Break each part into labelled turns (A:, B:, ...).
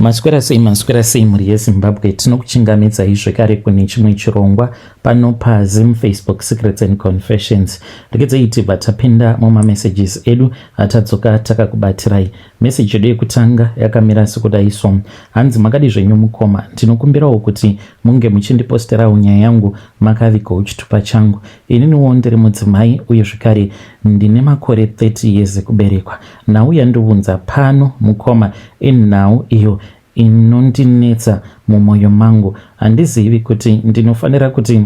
A: Maswera sei maswera sei mhuri yeZimbabwe tinokuchingamidzai zvekare kune chimwe chirongwa pano paZim Facebook Secrets and Confessions. Regedzai tibva tapinda mumamessages edu atadzoka takakubatirai. Message yedu yekutanga yakamira sekudai so. Hanzi makadi zvenyu mukoma, ndinokumbirawo kuti munge muchindiposterawo nyaya yangu makavigawo chitupa changu. Ininiwo ndiri mudzimai uye zvekare ndine makore 30 years ekuberekwa. Nhau yandiunza pano mukoma inhau iyo inondinetsa mumwoyo mangu. Handizivi kuti ndinofanira kuti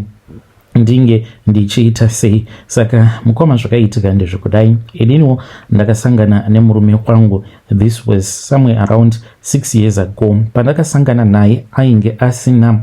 A: ndinge ndichiita sei. Saka mukoma zvakaitika ndezvekudai. Ininiwo ndakasangana nemurume wangu. This was somewhere around 6 years ago. Pandakasangana naye ainge asina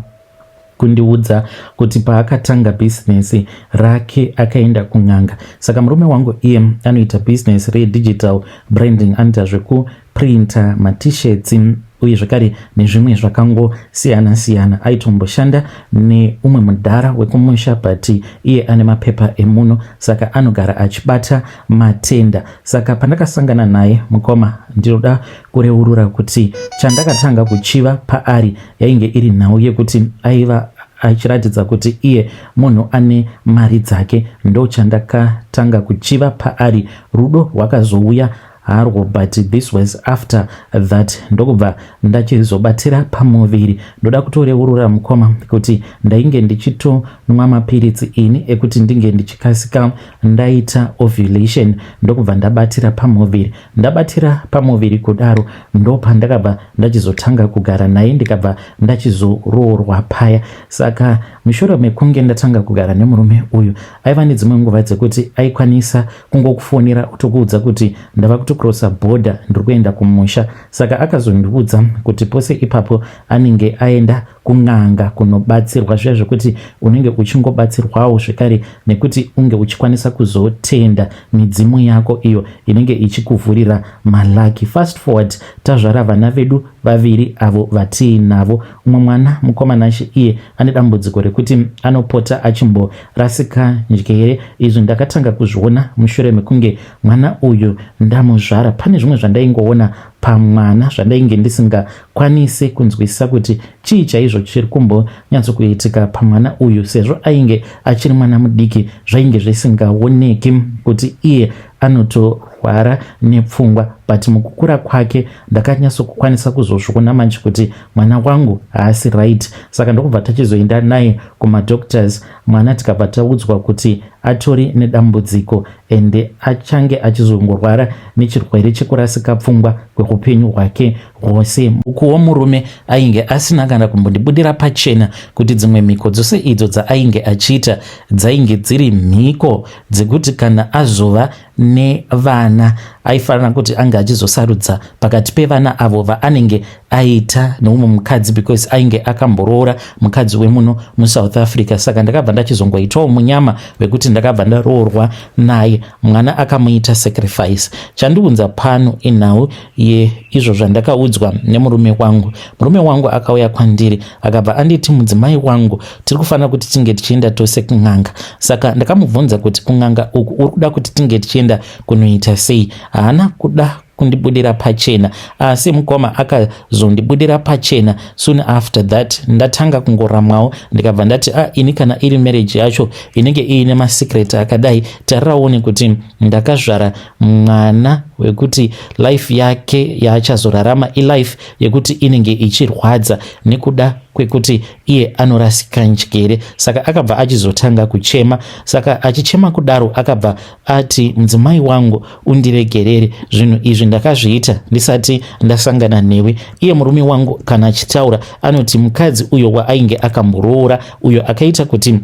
A: kundiudza kuti paakatanga bhizinesi rake akaenda kun'anga. Saka murume wangu iye anoita bhizinesi redigital branding, anoita zvekuprinta matishets uye zvekare nezvimwe zvakangosiyana siyana. Aitomboshanda neumwe mudhara wekumusha but iye ane mapepa emuno, saka anogara achibata matenda. Saka pandakasangana naye mukoma, ndinoda kureurura kuti chandakatanga kuchiva paari yainge iri nhau yekuti aiva achiratidza kuti iye munhu ane mari dzake. Ndo chandakatanga kuchiva paari. Rudo rwakazouya harwo, but this was after that. Ndokubva ndachizobatira pamuviri. Ndoda kutoreurura mukoma kuti ndainge ndichitonwa mapiritsi ini ekuti ndinge ndichikasika ndaita ovulation. Ndokubva ndabatira pamuviri. Ndabatira pamuviri kudaro, ndopandakabva ndachizotanga kugara naye, ndikabva ndachizoroorwa paya. Saka mushure mekunge ndatanga kugara nemurume uyu, aiva nedzimwe nguva dzekuti aikwanisa kungokufonera otokuudza kuti ndava kutokrosa bhodha, ndiri kuenda kumusha. Saka akazondiudza kuti pose ipapo anenge aenda kun'anga kunobatsirwa, zviya zvekuti unenge uchingobatsirwawo zvekare nekuti unge uchikwanisa kuzotenda midzimu yako iyo inenge ichikuvhurira malaki. Fast forward, tazvara vana vedu vaviri avo vatiinavo. Umwe mwana mukomanashi iye ane dambudziko rekuti anopota achimborasika njere. Izvi ndakatanga kuzviona mushure mekunge mwana uyu ndamuzvara. Pane zvimwe zvandaingoona pamwana zvandainge ndisingakwanise kunzwisisa kuti chii chaizvo chiri kumbonyatsokuitika pamwana uyu, sezvo ainge achiri mwana mudiki. Zvainge zvisingaoneki kuti iye anotorwara nepfungwa, but mukukura kwake ndakanyatsokukwanisa kuzozviona manje kuti mwana wangu haasi right. Saka ndokubva tachizoenda naye kumadoctors mwana, tikabva taudzwa kuti atori nedambudziko ende achange achizongorwara nechirwere chekurasika pfungwa kweupenyu hwake hwose. Ukuwo murume ainge asina kana kumbondibudira pachena kuti dzimwe mhiko dzose idzo dzaainge achiita dzainge dziri mhiko dzekuti kana azova nevana aifanira kuti ange achizosarudza pakati pevana avo vaanenge aita neumwe mukadzi, because ainge akamboroora mukadzi wemuno muSouth Africa. Saka ndakabva ndachizongoitawo munyama wekuti ndakabva ndaroorwa naye, mwana akamuita sacrifice. Chandiunza pano inhau yeizvo zvandakaudzwa nemurume wangu. Murume wangu akauya kwandiri akabva anditi, mudzimai wangu, tiri kufanira kuti tinge tichienda tose kun'anga. Saka ndakamubvunza kuti kun'anga uku uri kuda kuti tinge tichienda kunoita sei? Haana kuda kundibudira pachena, asi mukoma akazondibudira pachena soon after that. Ndatanga kungoramwawo, ndikabva ndati, ah, ini kana iri marriage yacho inenge iine masecret akadai, tariraone kuti ndakazvara mwana wekuti life yake yaachazorarama ilife yekuti inenge ichirwadza nekuda kwekuti iye anorasika njere. Saka akabva achizotanga kuchema. Saka achichema kudaro akabva ati, mudzimai wangu, undiregerere, zvinhu izvi ndakazviita ndisati ndasangana newe. Iye murume wangu kana achitaura anoti mukadzi uyo waainge akamboroora, uyo akaita kuti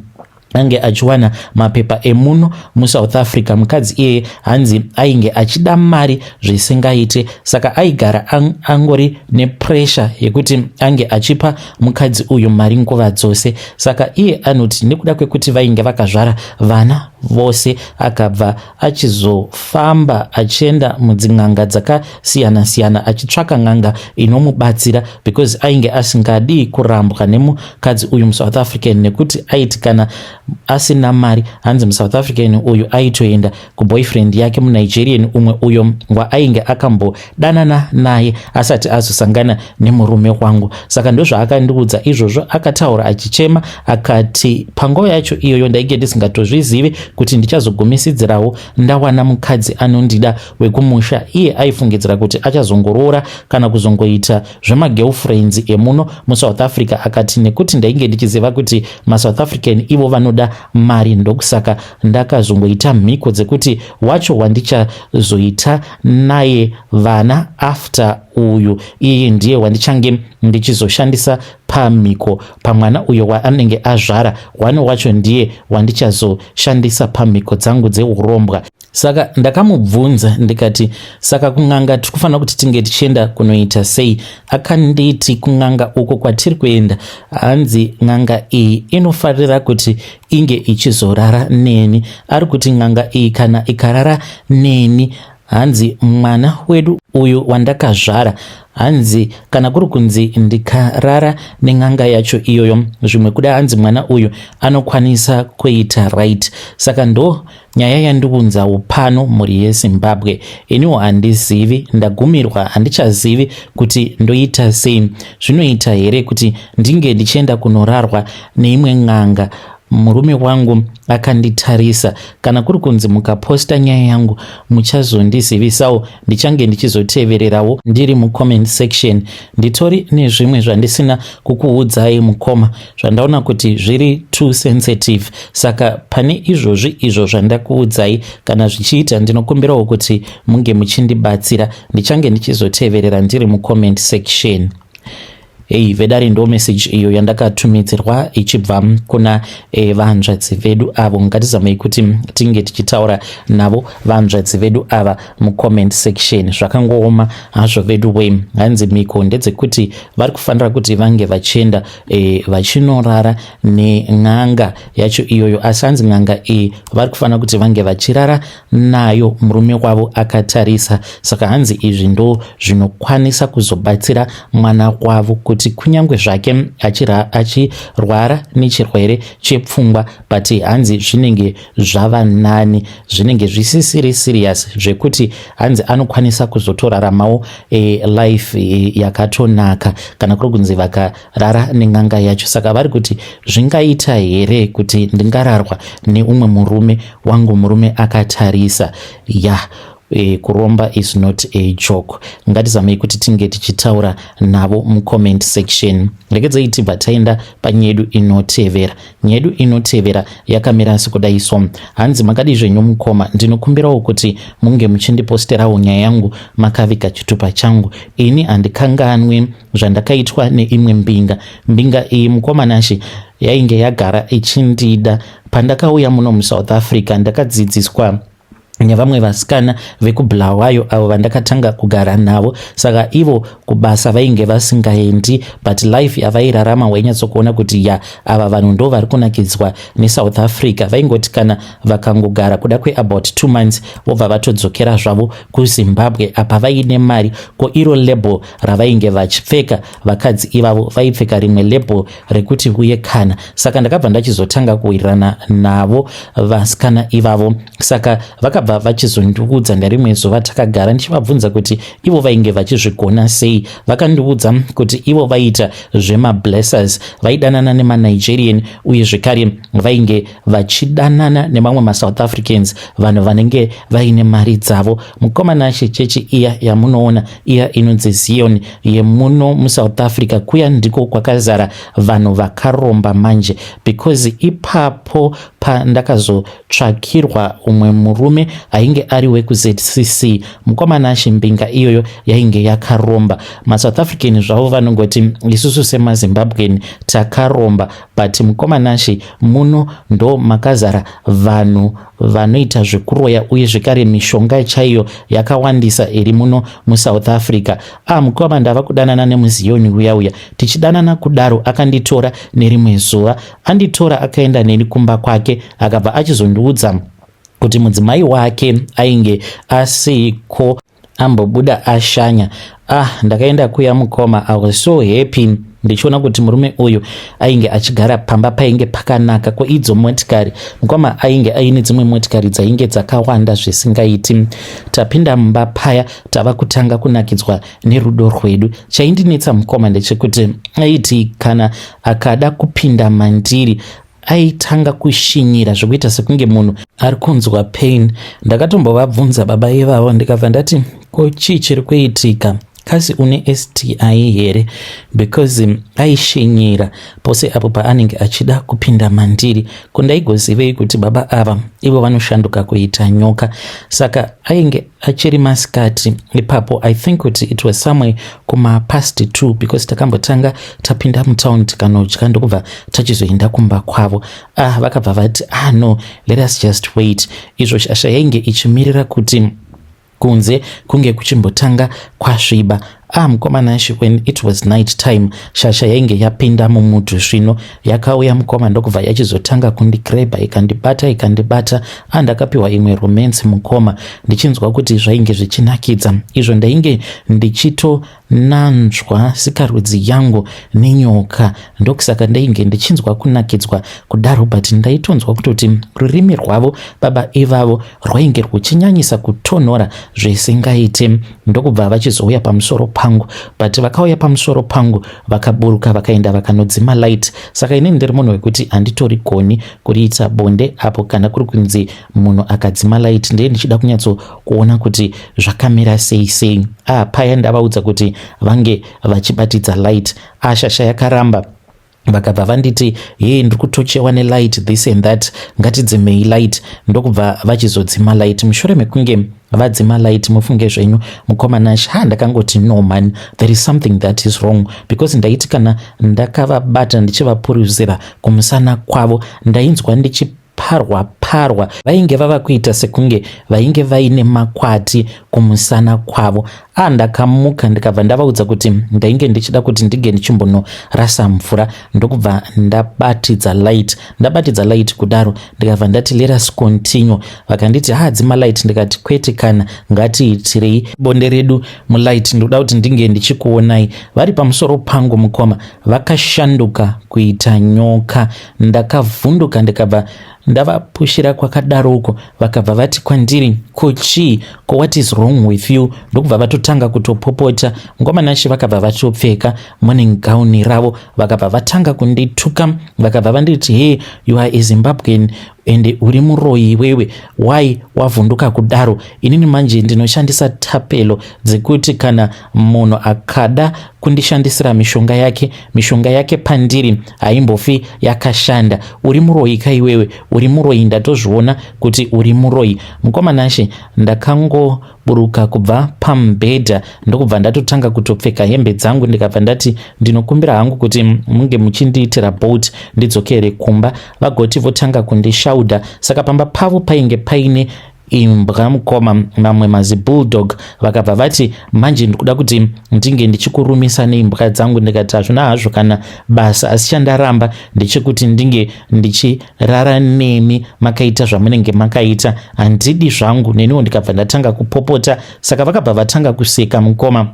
A: ange achiwana mapepa emuno muSouth Africa, mukadzi iyeye hanzi ainge achida mari zvisingaite. Saka aigara angori nepressure yekuti ange achipa mukadzi uyu mari nguva dzose. Saka iye anoti nekuda kwekuti vainge vakazvara vana vose. Akabva achizofamba achienda mudzin'anga dzakasiyana-siyana achitsvaka n'anga inomubatsira, because ainge asingadi kurambwa nemukadzi uyu muSouth African, nekuti aiti kana asina mari, hanzi muSouth African uyu aitoenda kuboyfriend yake muNigerian umwe uyo waainge akambodanana naye asati azosangana nemurume wangu. Saka ndozvaakandiudza izvozvo. Akataura achichema, akati panguva yacho iyoyo ndainge ndisingatozvizivi kuti ndichazogumisidzirawo ndawana mukadzi anondida wekumusha. Iye aifungidzira kuti achazongoroora kana kuzongoita zvemagirlfriends emuno muSouth Africa. Akati nekuti ndainge ndichiziva kuti maSouth African ivo vanoda mari, ndokusaka ndakazongoita mhiko dzekuti wacho wandichazoita naye vana after uyu, iye ndiye wandichange ndichizoshandisa pamhiko pamwana uyo waanenge azvara. One wacho ndiye wandichazoshandisa pamhiko dzangu dzeurombwa. Saka ndakamubvunza ndikati, "Saka kun'anga tiri kufanira kuti tinge tichienda kunoita sei?" Akanditi kun'anga uko kwatiri kuenda, hanzi n'anga iyi inofarira kuti inge ichizorara neni. Ari kuti n'anga iyi kana ikarara neni, hanzi mwana wedu uyu wandakazvara, hanzi kana kuri kunzi ndikarara nen'anga yacho iyoyo, zvimwe kuda hanzi mwana uyu anokwanisa kuita right. Saka ndo nyaya yandiunzawo pano, mhuri yeZimbabwe. Iniwo handizivi, ndagumirwa, handichazivi kuti ndoita sei. Zvinoita here kuti ndinge ndichienda kunorarwa neimwe n'anga murume wangu akanditarisa? Kana kuri kunzi mukaposta nyaya yangu, muchazondizivisawo, ndichange ndichizotevererawo ndiri mucomment section. Nditori nezvimwe zvandisina kukuudzai, mukoma, zvandaona kuti zviri too sensitive. Saka pane izvozvi izvo zvandakuudzai, kana zvichiita, ndinokumbirawo kuti munge muchindibatsira. Ndichange ndichizoteverera ndiri mucomment section. Hei vedare, ndo message iyo yandakatumidzirwa ichibva kuna vanzvadzi vedu avo. Ngatizamei kuti tinge tichitaura navo vanzvadzi vedu ava mucomment section. Zvakangooma hazvo vedu we. Hanzi mhiko ndedzekuti vari kufanira kuti vange vachienda vachinorara nen'anga yacho iyoyo, asi hanzi n'anga iyi vari kufanira kuti vange vachirara nayo murume wavo akatarisa. Saka hanzi izvi ndo zvinokwanisa kuzobatsira mwana wavo kuti kunyange zvake achirwara nechirwere chepfungwa, but hanzi zvinenge zvava nani, zvinenge zvisisiri serious, zvekuti hanzi anokwanisa kuzotoraramawo life yakatonaka kana kuri kunzi vakarara nen'anga yacho. Saka vari kuti zvingaita here kuti ndingararwa neumwe murume wangu murume akatarisa? Ya kuromba is not a joke. Ngatizamei kuti tinge tichitaura navo mucomment section. Regedzei tibva taenda panyaya yedu inotevera. Nyaya yedu inotevera yakamira sekudai so. Hanzi, "Makadi zvenyu mukoma? Ndinokumbirawo kuti munge muchindiposterawo nyaya yangu makaviga chitupa changu. Ini handikanganwi zvandakaitwa neimwe mbinga. Mbinga iyi, mukoma Nashe, yainge yagara ichindida. Pandakauya muno muSouth Africa, ndakadzidziswa nevamwe vasikana vekuBulawayo avo vandakatanga kugara navo. Saka ivo kubasa vainge vasingaendi, but life yavairarama wainyatsokuona kuti ya, ava vanhu ndo vari kunakidzwa neSouth Africa. Vaingoti kana vakangogara kuda kweabout 2 months, vobva vatodzokera zvavo kuZimbabwe. Apa vaine mari. Ko iro label ravainge vachipfeka, vakadzi ivavo vaipfeka rimwe label rekuti uye kana. Saka ndakabva ndachizotanga kuwirirana navo vasikana ivavo. Saka vakabva vachizondiudza nerimwe zuva takagara, ndichivabvunza kuti ivo vainge vachizvigona sei. Vakandiudza kuti ivo vaiita zvemablessers, vaidanana nemaNigerian, uye zvekare vainge vachidanana nemamwe maSouth Africans, vanhu vanenge vaine mari dzavo. Mukoma Nashe, chechi iya yamunoona iya inonzi Zion yemuno muSouth Africa kuya, ndiko kwakazara vanhu vakaromba manje, because ipapo pandakazotsvakirwa umwe murume ainge ari wekuZCC. Mukoma Nashe, mbinga iyoyo yainge yakaromba. MaSouth African zvavo vanongoti isusu semaZimbabwean takaromba, but mukoma Nashe, muno ndo makazara vanhu. Vanoita zvekuroya uye zvekare mishonga chaiyo yakawandisa iri muno muSouth Africa. Ah, mukoma, ndava kudanana nemuziyoni uya uya. Tichidanana kudaro, akanditora nerimwe zuva. Anditora, akaenda neni kumba kwake, akabva achizondiudza kuti mudzimai wake ainge asiko, ambobuda ashanya. Ah, ndakaenda kuya mukoma, I was so happy ndichiona kuti murume uyu ainge achigara pamba painge pakanaka. Ko idzo motikari mukoma, ainge aine dzimwe motikari dzainge dzakawanda zvisingaiti. Tapinda mumba paya, tava kutanga kunakidzwa nerudo rwedu. Chaindinetsa mukoma ndechekuti aiti kana akada kupinda mandiri, aitanga kushinyira zvekuita sekunge munhu ari kunzwa pain. Ndakatombovabvunza baba ivavo, ndikabva ndati, "Ko chii chiri kuitika? Kasi une STI here?" Because aishinyira pose apo paanenge achida kupinda mandiri. Kundaigozivei kuti baba ava ivo vanoshanduka kuita nyoka? Saka ainge achiri masikati ipapo. I think kuti it was somewhere kumapast 2, because takambotanga tapinda mutown tikanodya, ndokubva tachizoenda kumba kwavo. Ah, vakabva vati, "Ah no, let us just wait." Izvo shasha yainge ichimirira kuti kunze kunge kuchimbotanga kwasviba. Ah, mukoma Nashi, when it was night time, shasha yainge yapinda mumutu zvino. Yakauya mukoma, ndokubva yachizotanga kundigrabha, ikandibata, ikandibata. Ah, ndakapiwa imwe romance mukoma, ndichinzwa kuti zvainge zvichinakidza. Izvo ndainge ndichitonanzwa sikarudzi yangu nenyoka, ndokusaka ndainge ndichinzwa kunakidzwa kudaro. But ndaitonzwa kutoti rurimi rwavo baba ivavo rwainge rwuchinyanyisa kutonhora zvisingaiti. Ndokubva vachizouya pamusoro pangu, but vakauya pamusoro pangu, vakaburuka, vakaenda vakanodzima light. Saka inini ndiri munhu wekuti handitori goni kuriita bonde apo kana kuri kunzi munhu akadzima light. Ndee ndichida kunyatsokuona kuti zvakamira sei sei. Ah, paya ndavaudza kuti vange vachibatidza light, ashasha yakaramba. Vakabva vanditi, "Ye, ndiri kutochewa nelight, this and that, ngatidzimei light." Ndokubva vachizodzima light. Mushure mekunge vadzima light, mufunge zvenyu mukoma Nash, ha, ndakangoti, "No man, there is something that is wrong," because ndaiti kana ndakavabata ndichivapuruzira kumusana kwavo, ndainzwa ndichiparwa parwa. Vainge vava kuita sekunge vainge vaine makwati kumusana kwavo. A, ndakamuka, ndikabva ndavaudza kuti ndainge ndichida kuti ndinge ndichimbonorasa mvura. Ndokubva ndabatidza light. Ndabatidza light kudaro, ndikabva ndati, "Let us continue." Vakanditi, "Ha, dzima light." Ndikati, "Kwete kana, ngatiitirei bonde redu mulight, ndoda kuti ndinge ndichikuonai." Vari pamusoro pangu mukoma, vakashanduka kuita nyoka. Ndakavhunduka, ndikabva ndavapushira kwakadaro uko. Vakabva vati kwandiri, "Ko chii? Ko what is wrong with you?" Ndokubva vatotanga kutopopota. Mukoma Nashe, vakabva vatopfeka morning gown ravo, vakabva vatanga kundituka. Vakabva vanditi, "Hey, you are a Zimbabwean ende uri muroyi iwewe. Why wavhunduka kudaro?" Inini manje ndinoshandisa tapelo dzekuti kana munhu akada kundishandisira mishonga yake, mishonga yake pandiri haimbofi yakashanda. "Uri muroyi ka iwewe, uri muroyi, ndatozviona kuti uri muroyi." Mukoma Nashe, ndakangoburuka kubva pamubhedha, ndokubva ndatotanga kutopfeka hembe dzangu. Ndikabva ndati, "Ndinokumbira hangu kuti munge muchindiitira Bolt ndidzokere kumba." Vagoti votanga kundishaudha. Saka pamba pavo painge paine imbwa mukoma, mamwe mazibulldog. Vakabva vati, "Manje ndikuda kuti ndinge ndichikurumisa neimbwa dzangu." Ndikati, "Hazvina hazvo kana basa, asi chandaramba ndechekuti ndinge ndichirara nemi makaita zvamunenge makaita, handidi zvangu." Neniwo ndikabva ndatanga kupopota. Saka vakabva vatanga kuseka mukoma.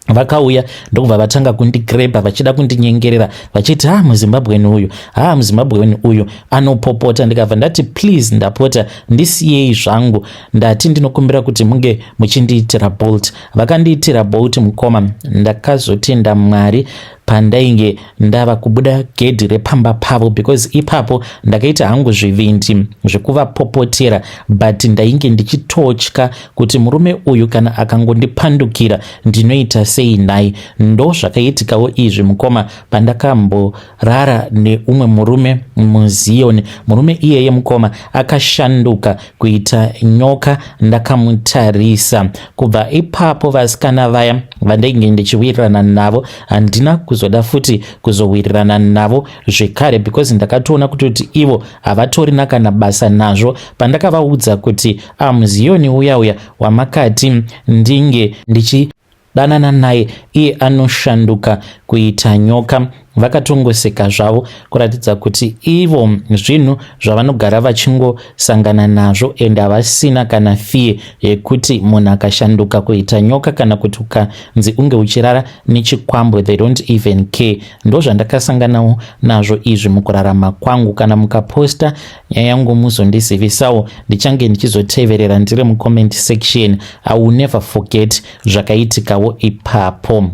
A: Vakauya, ndokubva vatanga kundigrabha vachida kundinyengerera, vachiti, "Ha, muZimbabweni uyu, ha, muZimbabweni uyu anopopota." Ndikabva ndati, "Please, ndapota, ndisiyei zvangu. Ndati ndinokumbira kuti munge muchindiitira Bolt." Vakandiitira Bolt mukoma. Ndakazotenda Mwari pandainge ndava kubuda gedhi repamba pavo, because ipapo ndakaita hangu zvivindi zvekuvapopotera, but ndainge ndichitotya kuti murume uyu kana akangondipandukira ndinoita sei nhai? Ndo zvakaitikawo izvi mukoma pandakamborara neumwe murume muZion. Murume iyeye mukoma akashanduka kuita nyoka ndakamutarisa. Kubva ipapo, vasikana vaya vandainge ndichiwirirana navo handina. kuzoda futi kuzowirirana navo zvekare because ndakatoona kutoti ivo havatorina kana basa nazvo. Pandakavaudza kuti amuziyoni uya uya wamakati ndinge ndichidanana naye, iye anoshanduka kuita nyoka, vakatongoseka zvavo kuratidza kuti ivo zvinhu zvavanogara vachingosangana nazvo and havasina kana fear yekuti munhu akashanduka kuita nyoka kana kuti ukanzi unge uchirara nechikwambo, they don't even care. Ndo zvandakasanganawo nazvo izvi mukurarama kwangu. Kana mukaposta nyaya yangu, muzondizivisawo, ndichange ndichizoteverera ndiri mucomment section. I will never forget zvakaitikawo ipapo.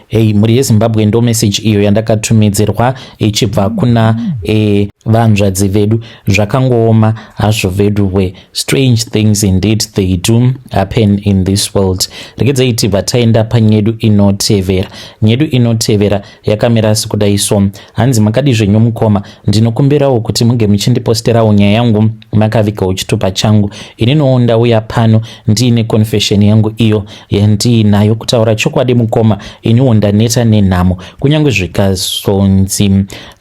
A: Hei, mhuri yeZimbabwe, ndo meseji iyo yandakatumidzirwa ichibva kuna vanzvadzi vedu. Zvakangooma hazvo vedu we. Strange things indeed, they do happen in this world. Regedzai tibva taenda panyedu inotevera. Nyedu inotevera yakamira sekudai so. Hanzi, "Makadi zvenyu mukoma? Ndinokumbirawo kuti munge muchindiposterawo nyaya yangu makavigawo chitupa changu. Ininiwo ndauya pano ndiine confession yangu iyo yandiinayo. Kutaura chokwadi mukoma, iniwo ndaneta nenhamo. Kunyange zvikazonzi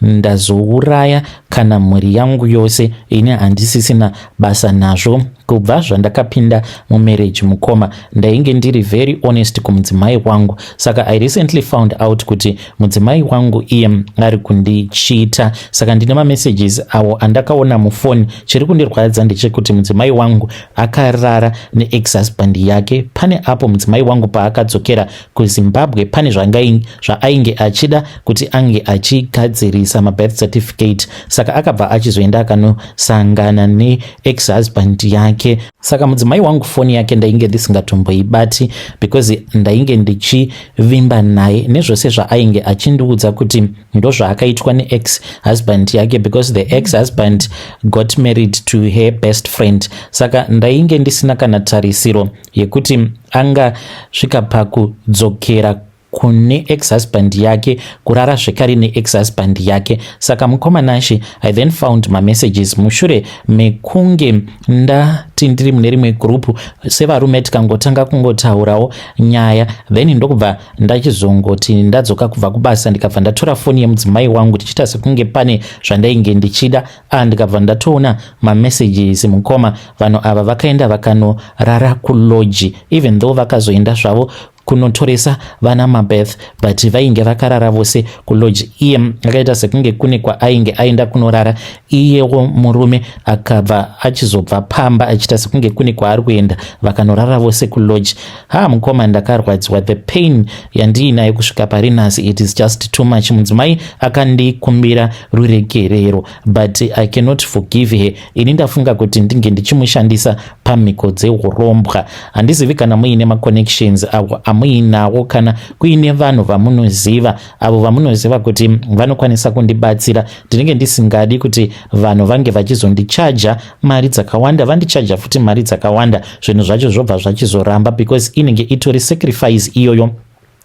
A: ndazouraya kana mhuri yangu yose, ini handisisina basa nazvo. Kubva zvandakapinda mumarriage mukoma, ndainge ndiri very honest kumudzimai wangu. Saka I recently found out kuti mudzimai wangu iye ari kundichita. Saka ndine mamessages awo andakaona mufoni. Chiri kundirwadza ndechekuti mudzimai wangu akarara neex-husband yake. Pane apo mudzimai wangu paakadzokera kuZimbabwe, pane zvaainge achida kuti ange achigadzirisa mabirth certificate. Saka akabva achizoenda akanosangana neex-husband yake. Saka mudzimai wangu foni yake ndainge ndisingatomboibati because ndainge ndichivimba naye nezvose zvaainge achindiudza kuti ndozvaakaitwa neex husband yake, because the ex husband got married to her best friend. Saka ndainge ndisina kana tarisiro yekuti angasvika pakudzokera kune ex-husband yake, kurara zvekare neex-husband yake. Saka mukoma Nashe, I then found mamessages mushure mekunge ndati ndiri mune rimwe gurupu sevarume, tikangotanga kungotaurawo nyaya. Then ndokubva ndachizongoti ndadzoka kubva kubasa, ndikabva ndatora foni yemudzimai wangu tichiita sekunge pane zvandainge ndichida. Ndikabva ndatoona mamessages. Mukoma, vanhu ava vakaenda vakanorara kulodge, even though vakazoenda zvavo kunotoresa vana mabirth, but vainge vakarara vose kulodge. Iye akaita sekunge kune kwaainge aenda kunorara, iyewo murume akabva achizobva pamba achiita sekunge kune kwaari kuenda, vakanorara vose kulodge. Ha, mukoma, ndakarwadziwa. The pain yandiinayo kusvika pari nhasi, it is just too much. Mudzimai akandikumbira ruregerero, but I cannot forgive her. Ini ndafunga kuti ndinge ndichimushandisa pamhiko dzeurombwa. Handizivi kana muine maconnections avo amuinawo, kana kuine vanhu vamunoziva, avo vamunoziva kuti vanokwanisa kundibatsira. Ndinenge ndisingadi kuti vanhu vange vachizondichaja mari dzakawanda, vandichaja futi mari dzakawanda, zvinhu zvacho zvobva zvachizoramba, because inenge itori sacrifice iyoyo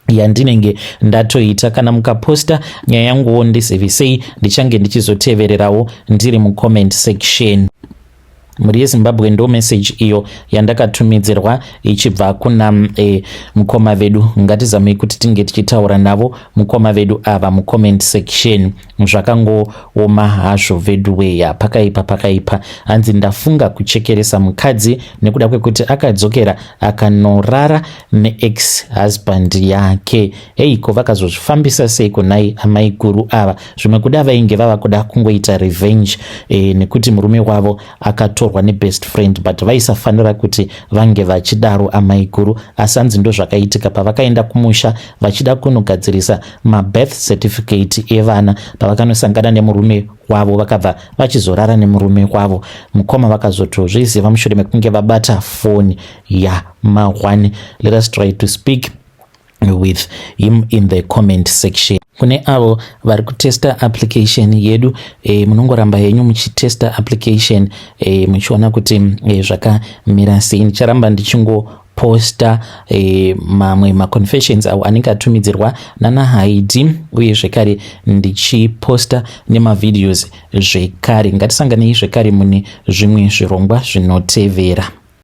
A: yandinenge ndatoita. Kana mukaposta nyaya yanguwo, ndizivisei, ndichange ndichizotevererawo ndiri mucomment section." Mhuri yeZimbabwe, ndo message iyo yandakatumidzirwa ichibva kuna mukoma vedu. Ngatizamei kuti tinge tichitaura navo mukoma vedu ava mucomment section. Zvakangooma hazvo vedu weya, pakaipa, pakaipa. Hanzi, "Ndafunga kuchekeresa mukadzi nekuda kwekuti akadzokera akanorara neex husband yake." Heiko, vakazozvifambisa sei kunai amai guru ava? Zvimwe kuda vainge vava kuda kungoita revenge nekuti murume wavo akatorwa nebest friend, but vaisafanira kuti vange vachidaro amai guru. Asi hanzi ndo zvakaitika pavakaenda kumusha vachida kunogadzirisa mabirth certificate evana. Pavakanosangana nemurume wavo, vakabva vachizorara nemurume wavo. Mukoma, vakazotozviziva mushure mekunge vabata foni yama1. Let us try to speak with him in the comment section. Kune avo vari kutesta application yedu, munongoramba henyu muchitesta application, muchiona kuti zvakamira sei. Ndicharamba ndichingoposta mamwe maconfessions avo anenge atumidzirwa nana Haidi, uye zvekare ndichiposta nemavideos zvekare. Ngatisanganei zvekare mune zvimwe zvirongwa zvinotevera.